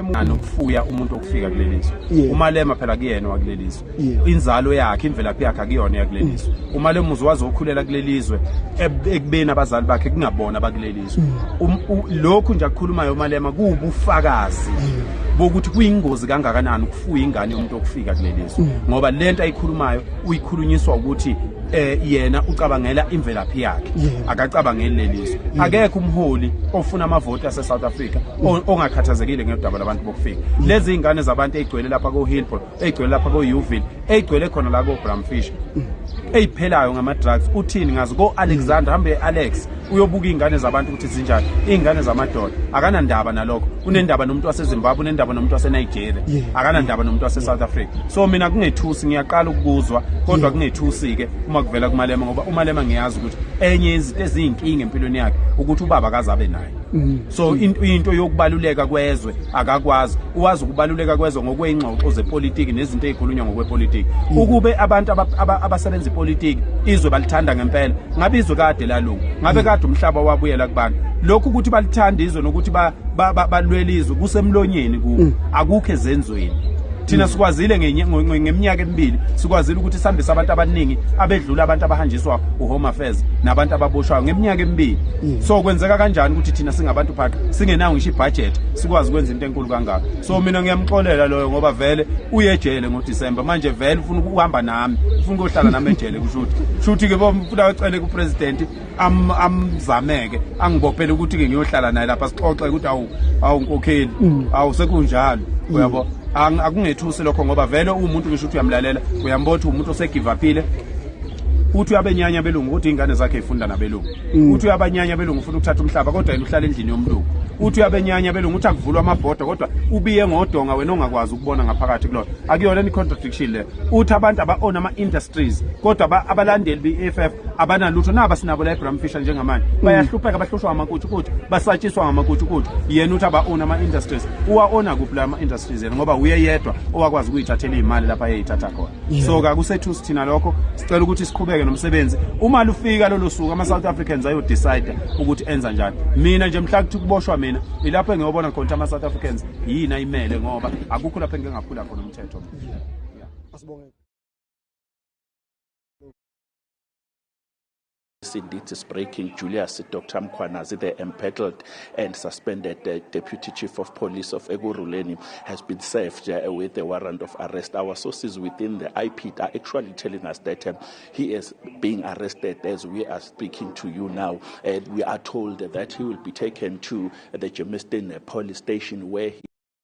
Nokufuya umuntu okufika kuleli zwe. UMalema phela kuyena wakuleli zwe. Inzalo yakhe, imvelaphi yakhe akuyona yakuleli zwe. UMalema uze wazokhulela kuleli zwe ekubeni abazali bakhe kungabona abakuleli zwe. Lokhu nje akukhulumayo uMalema kuwubufakazi bokuthi kuyingozi kangakanani ukufuya ingane yomuntu okufika kuleli zwe, ngoba lento ayikhulumayo uyikhulunyiswa ukuthi yena ucabangela imvelaphi yakhe, akacabangeli leli zwe. Akekho umholi ofuna amavoti ase South Africa ongakhathazekile ngedaba labantu bokufika. Lezi ingane zabantu ezigcwele lapha ko Hillbrow, ezigcwele lapha ko Uville, ezigcwele khona la ko Bramfish, eziphelayo ngama drugs, uthini ngazo? Ko Alexander, hambe Alex uyobuka ingane zabantu ukuthi zinjani, ingane zamadoda. Akanandaba nalokho, unendaba nomuntu waseZimbabwe, unendaba nomuntu waseNigeria, akanandaba nomuntu wase-South Africa. So mina kungethusi, ngiyaqala ukukuzwa, kodwa kungethusi-ke uma kuvela kuMalema, ngoba uMalema ngiyazi ukuthi enye izinto eziyinkinga empilweni yakhe ukuthi ubaba akazabe naye. So into yokubaluleka kwezwe akakwazi, uwazi ukubaluleka kwezwe ngokweyingxoxo zepolitiki nezinto ezikhulunywa ngokwepolitiki. Ukube abantu abasebenza ipolitiki izwe balithanda ngempela, ngabe izwe kade lalunga, ngabe kade umhlaba wabuyela kubantu. Lokhu ukuthi balithanda izwe nokuthi balwela izwe kusemlonyeni kubo, akukho ezenzweni. Thina sikwazile ngeminyaka emibili, sikwazile ukuthi sihambise abantu abaningi abedlula abantu abahanjiswa uHome Affairs nabantu ababoshwayo ngeminyaka emibili. So kwenzeka kanjani ukuthi thina singabantu phaqa, singenawo ngisho ibudget, sikwazi ukwenza into enkulu kangaka? So mina ngiyamxolela loyo, ngoba vele uyejele ngoDisemba. Manje vele ufuna ukuhamba nami, ufuna ukuyohlala nami ejele. Kusho ukuthi shuthi ke bomfuna acele kupresident amzameke angibophele ukuthi ke ngiyohlala naye lapha, sixoxe ukuthi awu awu nkokheli, awu sekunjalo, uyabo. Akungethusi lokho, ngoba vele uwumuntu, ngisho ukuthi uyamlalela, uyambona ukuthi umuntu osegive upile. Uthi uyabenyanya belungu ukuthi ingane zakhe ifunda nabelungu. Uthi uyabanyanya belungu, ufuna ukuthatha umhlaba, kodwa yena uhlala endlini yomlungu. Uthi uyabenyanya belungu, uthi akuvulwa amabhodo, kodwa ubiye ngodonga wena ongakwazi ukubona ngaphakathi kulona. Akuyona ni contradiction le? Uthi abantu aba-own ama-industries, kodwa abalandeli be-EFF abanalutho. Naba sinabo la eBram Fischer njengamanje, bayahlupheka, bahlushwa ngamakutshukutshu, basatshiswa ngamakutshukutshu. Yena uthi aba-own ama-industries. Uwa-owna kuphi la ama-industries yena? Ngoba uye yedwa owakwazi ukuyithathela iy'mali lapha ayeyithatha khona. So kakusethusi thina lokho. Sicela ukuthi siqhubeke nomsebenzi. Uma lufika lolo suku, ama-South Africans ayodecide ukuthi enza njani. Mina nje, mhla kuthi kuboshwa mina, ilapho engiyobona khona ukuthi ama-South Africans yini ayimele, ngoba akukho lapho engike ngaphula khona umthetho. Asibonge. Indeed is breaking. Julius Dr. Mkhwanazi, the embattled and suspended Deputy Chief of Police of Ekurhuleni, has been served with a warrant of arrest. Our sources within the IP are actually telling us that he is being arrested as we are speaking to you now. And we are told that he will be taken to the Germiston police station where he